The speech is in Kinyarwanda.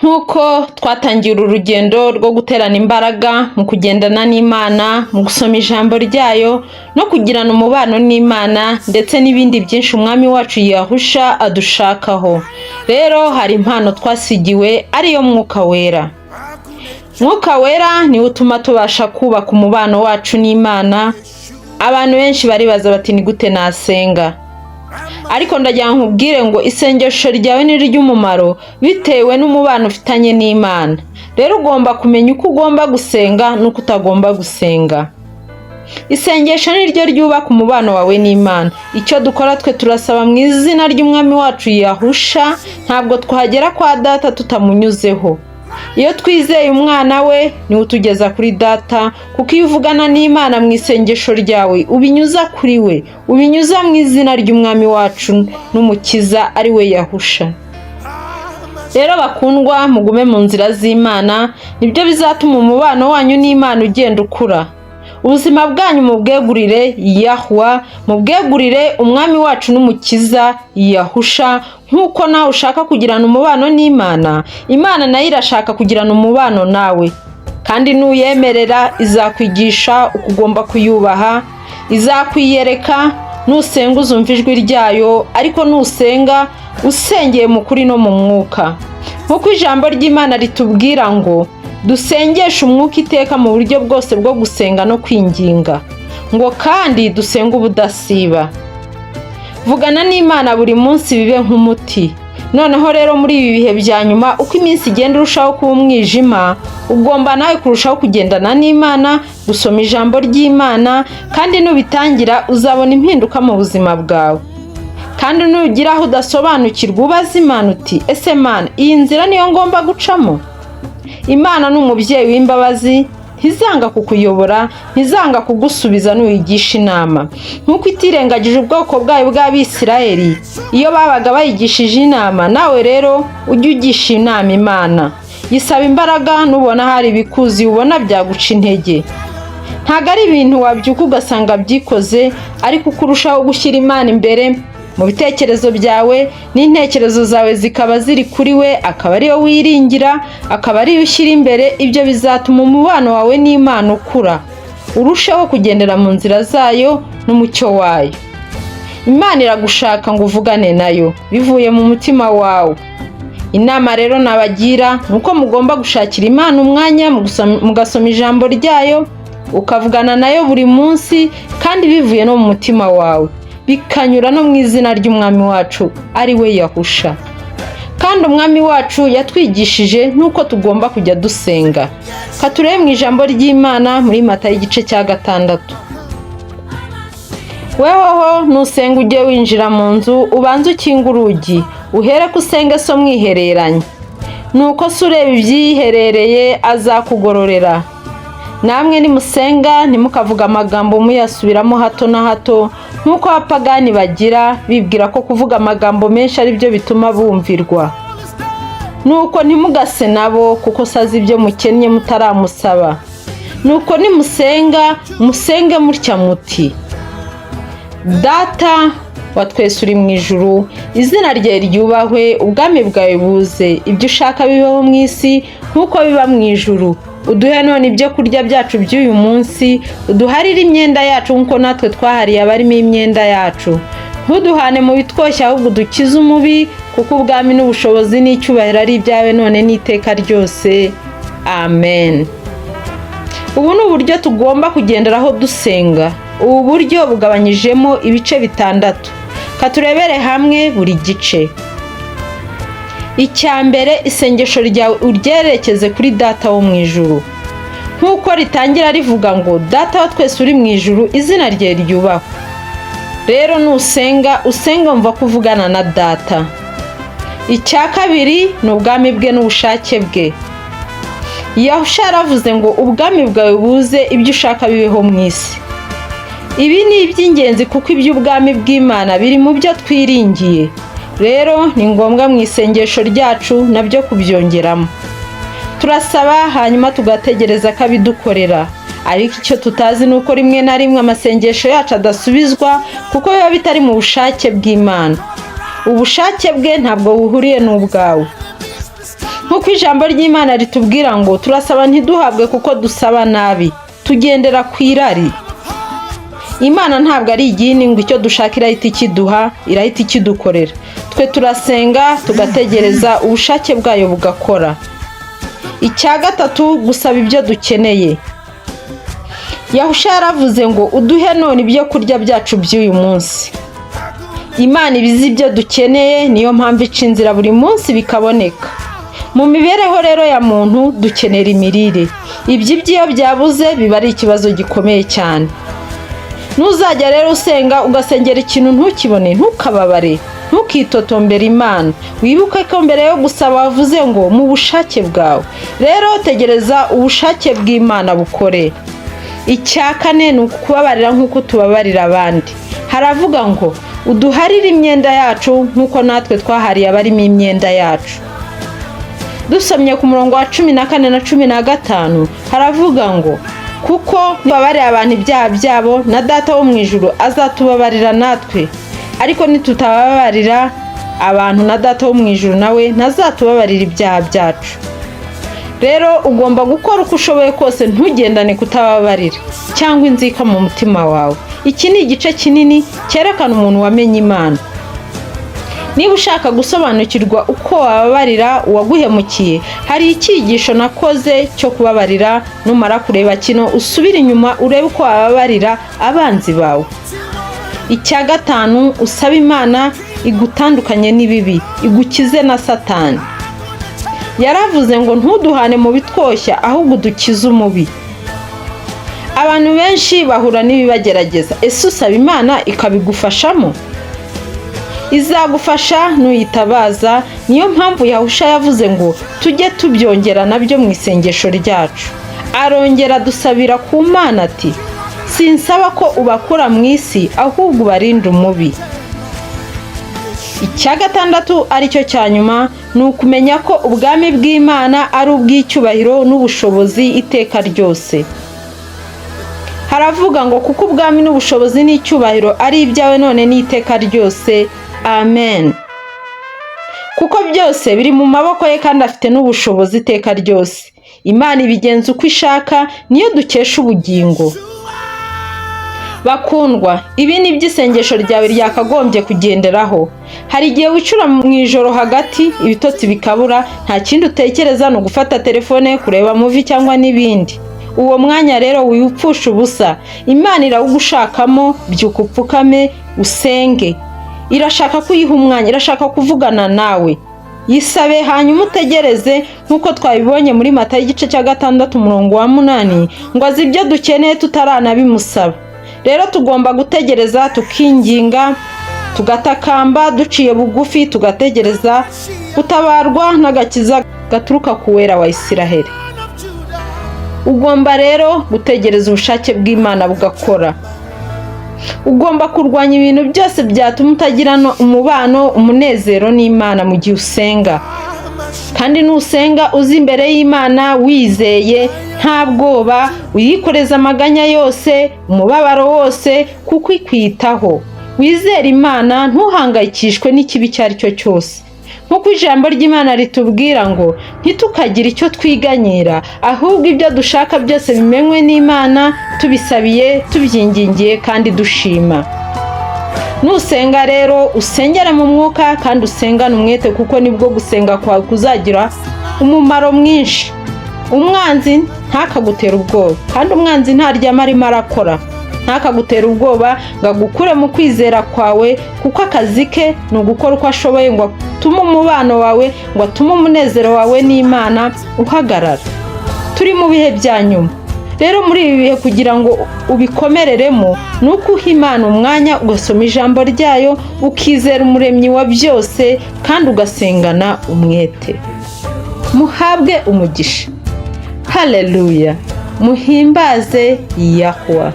Nk'uko twatangiye uru rugendo rwo guterana imbaraga mu kugendana n'Imana, mu gusoma ijambo ryayo no kugirana umubano n'Imana, ndetse n'ibindi byinshi Umwami wacu Yahusha adushakaho. Rero hari impano twasigiwe, ariyo Mwuka Wera. Mwuka Wera niwe utuma tubasha kubaka umubano wacu n'Imana. Abantu benshi baribaza bati: "Ni gute nasenga?" Ariko ndagira ngo nkubwire ngo isengesho ryawe ni iry'umumaro bitewe n'umubano ufitanye n'Imana. Rero ugomba kumenya uko ugomba gusenga n'uko utagomba gusenga. Isengesho ni ryo ryubaka umubano wawe n'Imana. Icyo dukora twe, turasaba mu izina ry'Umwami wacu Yahusha. Ntabwo twagera kwa Data tutamunyuzeho. Iyo twizeye Umwana we, niwe utugeza kuri Data, kuko iyo uvugana n'Imana mu isengesho ryawe, ubinyuza kuri we, ubinyuza mu izina ry'Umwami wacu n'Umukiza, ari we Yahusha. Rero bakundwa, mugume mu nzira z'Imana, nibyo bizatuma umubano wanyu n'Imana ugenda ukura. Ubuzima bwanyu mubwegurire Yahuwa, mubwegurire Umwami wacu n'Umukiza Yahusha. Nk'uko nawe ushaka kugirana umubano n'Imana, Imana nayo irashaka kugirana umubano nawe. Kandi nuyemerera, izakwigisha uko ugomba kuyubaha, izakwiyereka. Nusenga uzumva ijwi ryayo, ariko nusenga usengeye mu kuri no mu mwuka, nk'uko ijambo ry'Imana ritubwira ngo dusengeshe umwuka iteka mu buryo bwose bwo gusenga no kwinginga, ngo kandi dusenge ubudasiba. Vugana n'Imana buri munsi, bibe nk'umuti. Noneho rero muri ibi bihe bya nyuma, uko iminsi igenda irushaho kuba umwijima, ugomba nawe kurushaho kugendana n'Imana, gusoma ijambo ry'Imana, kandi nubitangira uzabona impinduka mu buzima bwawe. Kandi nugira aho udasobanukirwa, ubaze Imana uti: "Ese Mana, iyi nzira niyo ngomba gucamo?" Imana ni umubyeyi w'imbabazi, ntizanga kukuyobora, ntizanga kugusubiza nuyigisha inama. Nk'uko itirengagije ubwoko bwayo bw'Abisirayeli iyo babaga bayigishije inama, nawe rero ujye ugisha inama Imana. Yisaba imbaraga nubona hari ibikuzi, ubona byaguca intege. Ntabwo ari ibintu wabyuka ugasanga byikoze, ariko uko urushaho gushyira Imana imbere mu bitekerezo byawe, n'intekerezo zawe zikaba ziri kuri we, akaba ariyo wiringira, akaba ariyo ushyira imbere, ibyo bizatuma umubano wawe n'Imana ukura, urusheho kugendera mu nzira zayo n'umucyo wayo. Imana iragushaka ngo uvugane nayo bivuye mu mutima wawe. Inama rero nabagira ni uko mugomba gushakira Imana umwanya, mugasoma ijambo ryayo, ukavugana nayo buri munsi, kandi bivuye no mu mutima wawe, bikanyura no mu izina ry'Umwami wacu, ari we Yahusha. Kandi Umwami wacu yatwigishije n'uko tugomba kujya dusenga. Katurebe mu ijambo ry'Imana muri Matayo igice cya 6. "Wehoho nusenga, ujye winjira mu nzu, ubanze ukinge urugi, uhere ko usenge So mwihereranye. Nuko se ureba ibyiherereye azakugororera. Namwe nimusenga, ntimukavuge amagambo muyasubiramo hato na hato, nk'uko abapagani bagira, bibwira ko kuvuga amagambo menshi ari byo bituma bumvirwa. Nuko ntimugase nabo, kuko se azi ibyo mukennye mutaramusaba. Nuko nimusenga, musenge mutya muti: Data wa twese uri mu ijuru, izina ryawe ryubahwe, ubwami bwawe buze, ibyo ushaka bibeho mu isi nk'uko biba mu ijuru. Uduhe none ibyo kurya byacu by'uyu munsi, uduharire imyenda yacu nk'uko natwe twahariye abarimo imyenda yacu. Ntuduhane mu bitwoshya, ahubwo udukize umubi, kuko ubwami n'ubushobozi n'icyubahiro ari ibyawe, none n'iteka ryose. Amen." Ubu ni uburyo tugomba kugenderaho dusenga. Ubu buryo bugabanyijemo ibice bitandatu. Katurebere hamwe buri gice. Icya mbere, isengesho ryawe uryerekeze kuri Data wo mu ijuru, nk'uko ritangira rivuga ngo: "Data wa twese uri mu ijuru, izina rye ryubahwe." Rero nusenga, usenga wumva ko uvugana na Data. Icya kabiri ni ubwami bwe n'ubushake bwe. Yahusha yaravuze ngo: "Ubwami bwawe buze, ibyo ushaka bibeho mu isi." Ibi ni iby'ingenzi, kuko iby'ubwami bw'Imana biri mu byo twiringiye. Rero ni ngombwa mu isengesho ryacu nabyo kubyongeramo. Turasaba, hanyuma tugategereza ko abidukorera, ariko icyo tutazi ni uko rimwe na rimwe amasengesho yacu adasubizwa, kuko biba bitari mu bushake bw'Imana. Ubushake bwe ntabwo buhuriye n'ubwawe. Nk'uko ijambo ry'Imana ritubwira ngo turasaba ntiduhabwe kuko dusaba nabi, tugendera ku irari. Imana ntabwo ari igini ngo icyo dushaka irahita ikiduha, irahita ikidukorera. Twe turasenga tugategereza ubushake bwayo bugakora. Icya gatatu, gusaba ibyo dukeneye. Yahusha yaravuze ngo uduhe none ibyo kurya byacu by'uyu munsi. Imana iba izi ibyo dukeneye, niyo mpamvu ica inzira buri munsi bikaboneka. Mu mibereho rero ya muntu dukenera imirire. Ibyo iyo byabuze biba ari ikibazo gikomeye cyane. Nuzajya rero usenga ugasengera ikintu ntukibone, ntukababare, ntukitotombere Imana. Wibuke ko mbere yo gusaba wavuze ngo mu bushake bwawe. Rero tegereza ubushake bw'Imana bukore. Icya kane ni ukubabarira nk'uko tubabarira abandi. Haravuga ngo uduharire imyenda yacu nk'uko natwe twahariye abarimo imyenda yacu. Dusomye ku murongo wa 14 na 15, haravuga ngo kuko tubabarira abantu ibyaha byabo, na Data wo mu ijuru azatubabarira natwe. Ariko nitutababarira abantu, na Data wo mu ijuru nawe ntazatubabarira ibyaha byacu. Rero ugomba gukora uko ushoboye kose ntugendane kutababarira cyangwa inzika mu mutima wawe. Iki ni igice kinini cyerekana umuntu wamenye Imana. Niba ushaka gusobanukirwa uko wababarira uwaguhemukiye, hari icyigisho nakoze cyo kubabarira. Numara kureba kino, usubire inyuma urebe uko wababarira abanzi bawe. Icya gatanu, usaba Imana igutandukanye n'ibibi, igukize na Satani. Yaravuze ngo ntuduhane mu bitwoshya, ahubwo udukize umubi. Abantu benshi bahura n'ibibagerageza. Ese usaba Imana ikabigufashamo? Izagufasha nuyitabaza. Niyo mpamvu Yahusha yavuze ngo tujye tubyongera nabyo mu isengesho ryacu. Arongera dusabira ku Mana ati sinsaba ko ubakura mu isi, ahubwo ubarinde umubi. Icya gatandatu, aricyo cya nyuma, ni ukumenya ko ubwami bw'Imana ari ubw'icyubahiro n'ubushobozi iteka ryose. Haravuga ngo kuko ubwami n'ubushobozi n'icyubahiro ari ibyawe none n'iteka ryose, amen. Kuko byose biri mu maboko ye kandi afite n'ubushobozi iteka ryose. Imana ibigenza uko ishaka, niyo dukesha ubugingo. Bakundwa, ibi ni byo isengesho ryawe ryakagombye kugenderaho. Hari igihe wicura mu ijoro hagati, ibitotsi bikabura, nta kindi utekereza ni ugufata telefone, kureba movie cyangwa n'ibindi. Uwo mwanya rero wiwupfusha ubusa. Imana irawugushakamo. Byuka upfukame usenge. Irashaka ko uyiha umwanya, irashaka kuvugana nawe. Yisabe hanyuma utegereze, nk'uko twabibonye muri Matayo igice cya 6 umurongo wa 8, ngo azi ibyo dukeneye tutaranabimusaba. Rero tugomba gutegereza, tukinginga, tugatakamba duciye bugufi, tugategereza gutabarwa n'agakiza gaturuka ku Wera wa Isiraheli. Ugomba rero gutegereza ubushake bw'Imana bugakora. Ugomba kurwanya ibintu byose byatuma utagirana umubano, umunezero n'Imana mu gihe usenga. Kandi nusenga uzi imbere y'Imana wizeye, nta bwoba, uyikoreza amaganya yose, umubabaro wose, kuko ikwitaho. Wizere Imana, ntuhangayikishwe n'ikibi icyo ari cyo cyose. Nk'uko ijambo ry'Imana ritubwira ngo ntitukagire icyo twiganyira, ahubwo ibyo dushaka byose bimenywe n'Imana, tubisabiye, tubyingingiye kandi dushima. Nusenga rero usengere mu mwuka kandi usengane umwete, kuko nibwo gusenga kwawe kuzagira umumaro mwinshi. Umwanzi ntakagutere ubwoba, kandi umwanzi ntaryama, arimo arakora. Ntakagutere ubwoba ngo agukure mu kwizera kwawe, kuko akazi ke ni ugukora uko ashoboye ngo atume umubano wawe, ngo atume umunezero wawe n'Imana uhagarara. Turi mu bihe bya nyuma. Rero muri ibi bihe, kugira ngo ubikomereremo, ni uko uha Imana umwanya, ugasoma ijambo ryayo, ukizera Umuremyi wa byose kandi ugasengana umwete. Muhabwe umugisha. Haleluya, muhimbaze Yahuwa.